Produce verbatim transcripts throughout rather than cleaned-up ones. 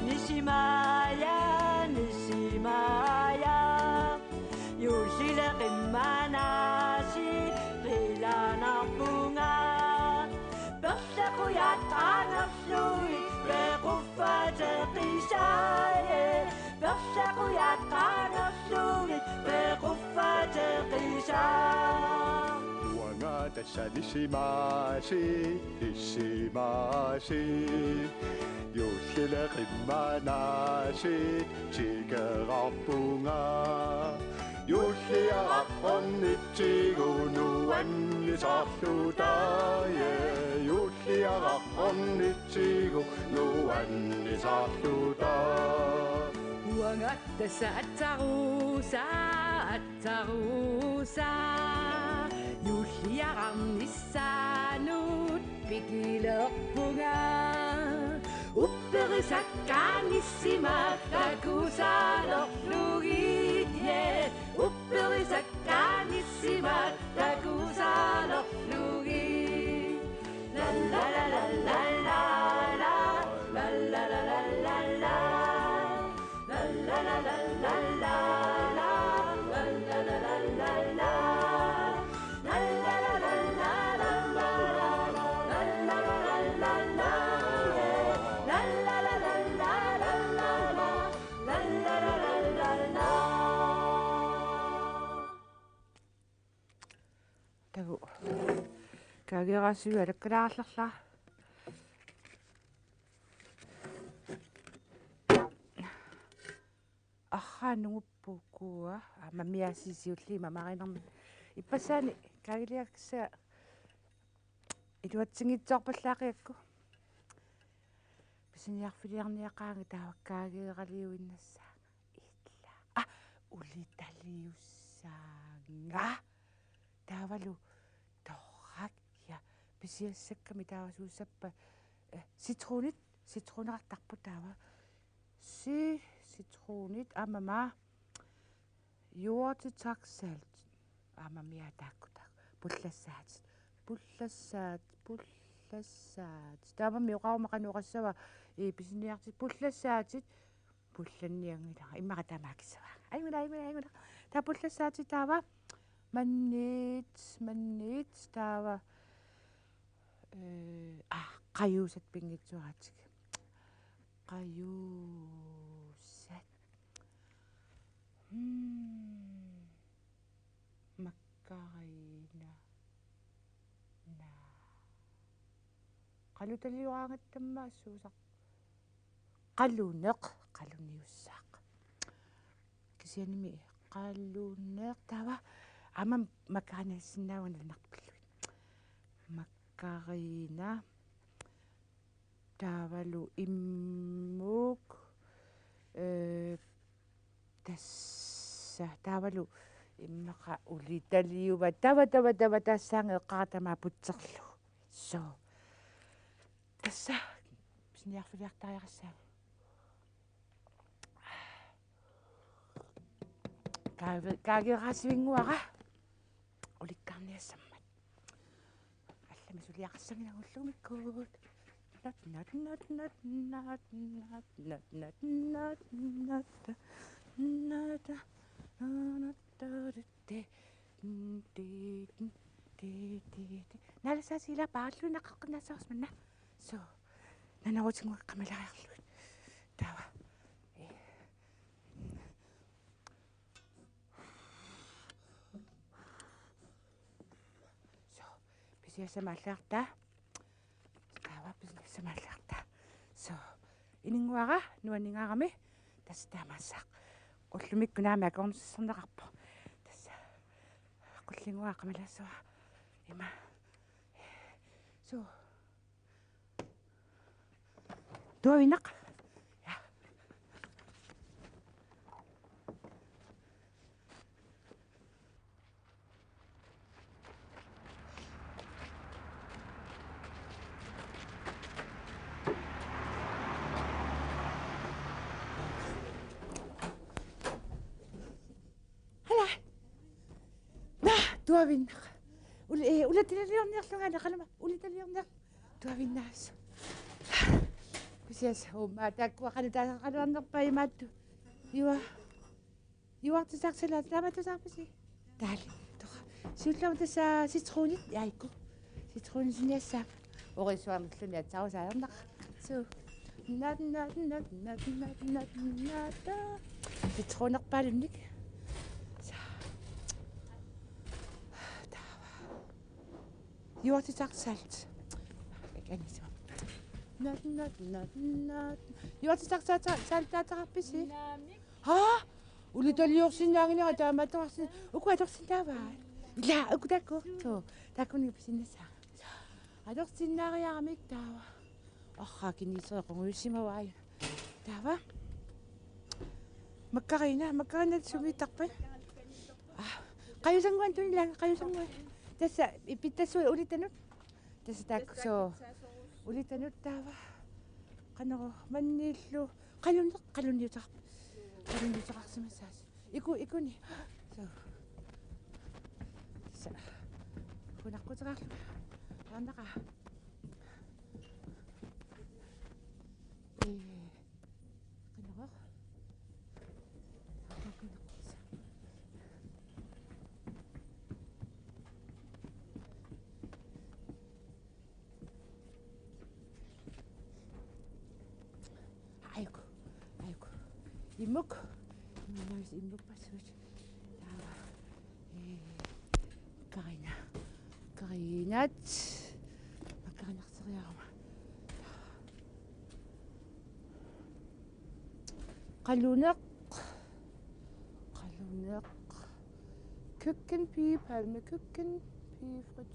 Nisimaaja, nisimaaja, juullile qimmanaasi qilanarpunga. Perlaqujat qaangerlugit pequffateqisaaje, perlaqujat qaangerlugit pequffateqisaa. Uanga tassa nisimaasi, nisimaasi, juullile qimmanaasi tikerarpunga. Juulliaraq ornitsigu nuannisarluta, juulliaraq ornitsigu nuannisarluta. Uanga tassa atsarusa, atsarusa, juulliaraq nissaanut pikilerpunga. Upperisakkaat nissimaat takusaalerlugit, yeah. Upperisakkaat nissimaat takusaalerlugit. La la la la la la la. La la la la la la la. Takuuk. Kaageeraasivik alakkalaarallarlara. Arraa nunguppoq ukua, aamma miaasisiulli mamarinermi. Ippassaani kaagiliaksa iluatsinngitsoorpallaaqigakku. Pisiniarfiliarniaqaanga taava kaageeraliuinnassaanga. Illa. Ah, ulitaliussaanga. Taavalu torrak ja pisiassakkamik taava suussappat, eh, citronit, citroneqartarpoq taava. Si, citronit, aamma yoghurtitaaq salt. Aamma miaataakkutak. Pullassaatit. Pullassaatit, pullassaatit. Taavami oqaruma qanoq oqassava, ee, pisiniartit. Pullassaatit. Pullannianngilara. Immaqa taamaakissavaa. Ajunngilaq, ajunngilaq, ajunngilaq. Taava pullassaatit taava. Mannit, mannit taava. Ee, ah, qajuusat pinngitsuaratik. Qajuusat. Hmm. Makkariina. Naa. Qalutaliuraangatta aamma suusaq. Qaluneq, qaluniussaaq. Kisiannimi qaluneq taava aamma makkariinassinnaavunga nalunartut pillugit. Makkariina. Taavalu immuk, ee, tassa, taavalu immaqa ulitaliuvat, taava, taava, taava, tassaanga eqqaratama putserlu. So. Tassa, pisiniarfiliartariaqassaanga. Kaage-, kaageeraasivinnguara. Ulikkaarniassammat. Allamik suliaqassanngilagut ullumikkut. Nat, nat, nat. Naalassaasi ila paarluinnaqaqqinnaassavarsi manna. So. Nanarutinngua qamalaariarlugit. Taava. So, pisiassama aallartaa. Taava pisiassama aallartaa. So, ininnguara nuanningaarami tassa taamaassaaq. Ullumikkut naamik akornusersorneqarpoq. Tassa. Qullinnguara qamalaassavara. Ima. So. Tuaviinnaq. Ja. Hala. Naa, tuaviinnaq. Ul-, ee, ulitaliorniarlunga, naqalama. Ulitaliorniar-, tuaviinnaq. Sias, uummaa, taakkua qanoq taasaqaluarnerpaat imaattoq. Iva. Juartitaarsallaat, taamatut saarpisi? Taali. Torrak. Siullermik tassa citronit, jaaku. Citronit suniassaaq. Oqissuarnerluni atsarusaarnaq. Suu. Nat, nat, nat. Citronerpaalunnik. Sa. Taava. Juartitaarsallaat. Kanisima. Nat, nat, nat, nat. Juartitaarsallaat, taasaqarpisi? Naamik. Haa? Ulitaliorsinnaanngilanga taamaattoqarsin. Uku atorsinnaavai. Ila, uku taakku. Suu. Taakkununnga pisinnaassaanga. Atorsinnaariaramik taava. Orra kiniserequnguussimavai. Taava. Makkarina, makkarina sumiittarpat? Aa, qajusannguanut tunila, qajusannguanut. Tassa, ipittassuit ulitanut. Tassa taakku suu. Ulitanut taava. Qanoq manniillu. Qalunneq, qalunniuteqar-, qalunniuteqarsimassaasi. Iku, ikuni. Suu. Tassa. Hunaqquteqarlu. Aamma. Ee. Qanoq. Aiku, aiku. Imuk. Imuk, imuk passuit. Taava. Ee, makkarina. Makkarinat. Makkarinarseriaruma. Qalunneq. Qalunneq. Køkkenpige, Palme køkkenpige, Fritz.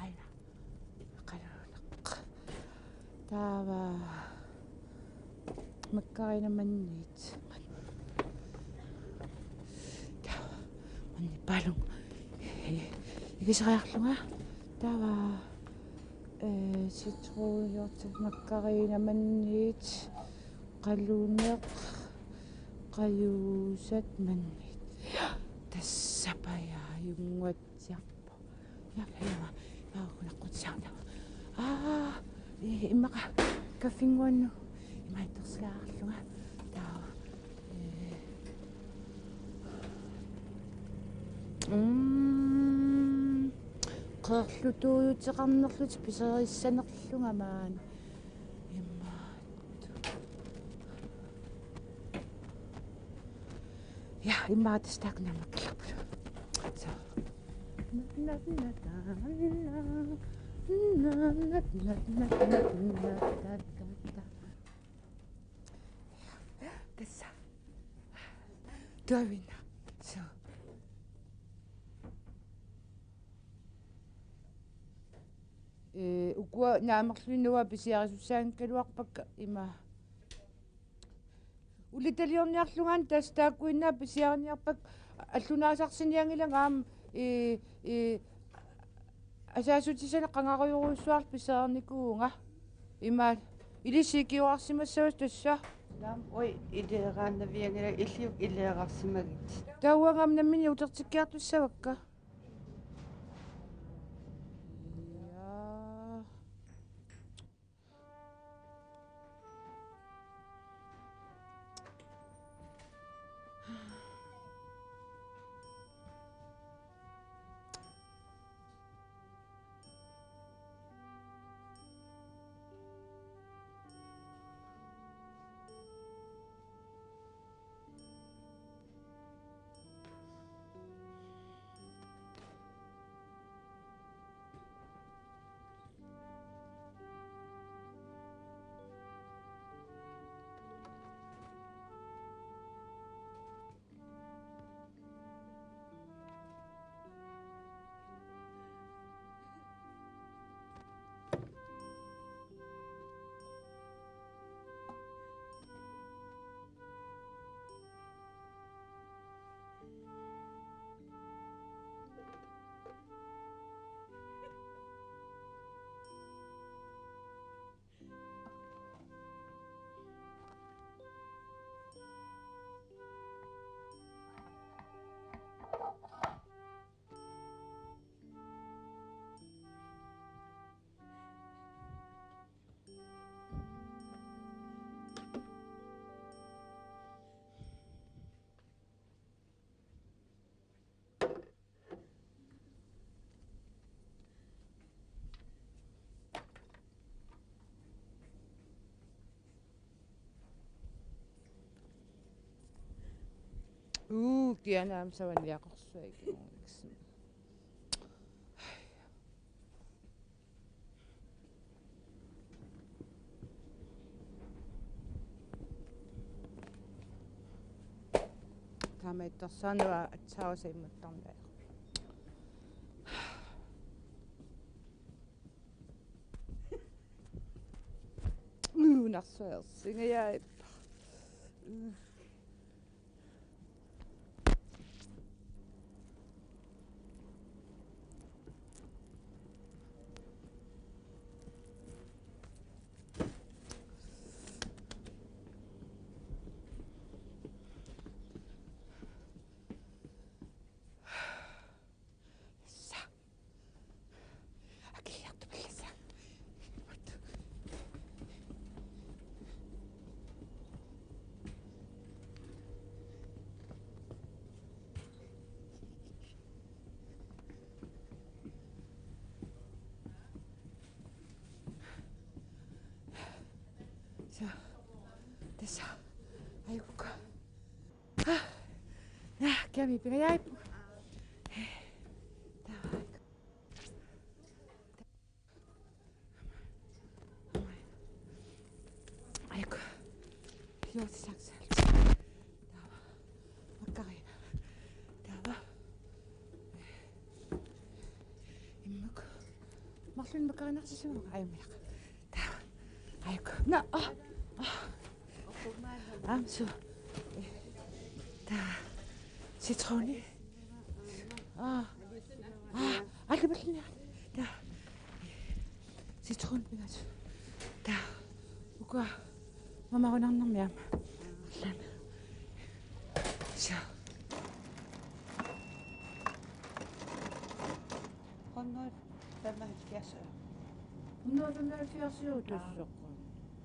Aina. Qalunneq. Taava. Makkarina manniit. Taava. Manniit paalunga. Igisariarlunga. Taava. Ee, citroniortut, makkarina manniit. Qalunneq. Qajuusat manniit. Tassa pajaajunngua. Siarpa. Imaappa, imaappa, imaappa, kunaqqut siarpa. Aa, i-, immaqa kaffinnguanut imaattorsilaarlunga. Taava. Ee. Mm. Qeerlutuujuteqarnerlutik piserissanerlunga maani. Immaqa. Ja, immaqa tassa taakku naammakkillarput. Suu. Tassa. Tuaviinnaq. Suu. Ee, ukua naamerlunga pisiarisussaanngikkaluarpakka ima. Ulitaliorniarlungaana tassa taakkuinnaat pisiariniarpakka, allunaasarsinnginnama aamma, ee, ee, asaassutissanik qangarujorujussuarlu pisiarinikuuvunga. Ima ilissi ikiorarsimassavasi tassa. Naamik, ui, ileeraannavianngilanga, illiuk ileerarsimagit. Taava uanga aamma nammineq utertikkiartussavakka. Ja. Kianaam savaniaqorsuaq ikigungiksin. Taamaattorsaanua atsaasa immattarniarput. Uunarsuarsingajaat. Sa. Tassa. Ajuku. Naa, kiami pingajaippunga. Taava. Ajuku. Joo, se saksa. Taava. Makkarina. Taava. Immuk. Marlunnik makkarinarsissuunga ajumilaq. Taava. Ajuku. Naa, ah, ah. Aamma suu. Taava. Citroni. Ah. Ah, alkapallini. Taava. Citron pingasut. Taava. Ukua. Mamarunarnermi aamma. Arlaanni. Suu. Hundrede femoghalvfjerds øre. Hundrede femoghalvfjerds øre, det er så godt.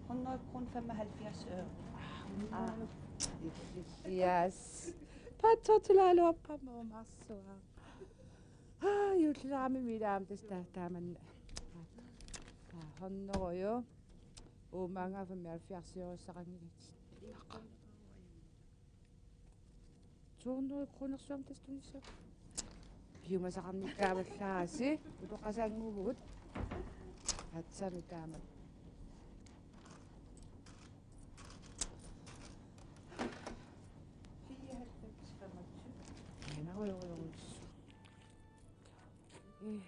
Hundrede kroner femoghalvfjerds øre. Ah, hundrede. Yes. Paatsoortilaaluarpara mamarsuaq. Ah, juulleraamimmi ilaamik tassa taa-, taamanna. Taa hundrede jo. Uummaannga femoghalvfjerds øressaqanngilaq. To hundrede kronersuarmik tassa tunissaq. Piumasaqarnikkaavallaarsi, utoqqasaannguuvugut. Aatsaammi taama. Fireoghalvfems femogtyve. Aana, jo, jo, jo. Øh,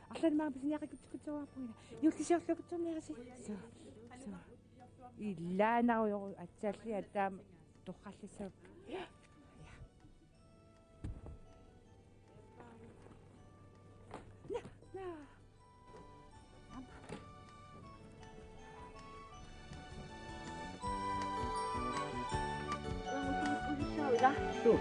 arlaannik pisiniaqqikkutsikkutsiarpunga. Juullisiorlukkutsorniarisi. Suu, suu. Ilaanarujoru atsaalliat taama torrallissavat. Ja. Ja. Naa, naa. Suu.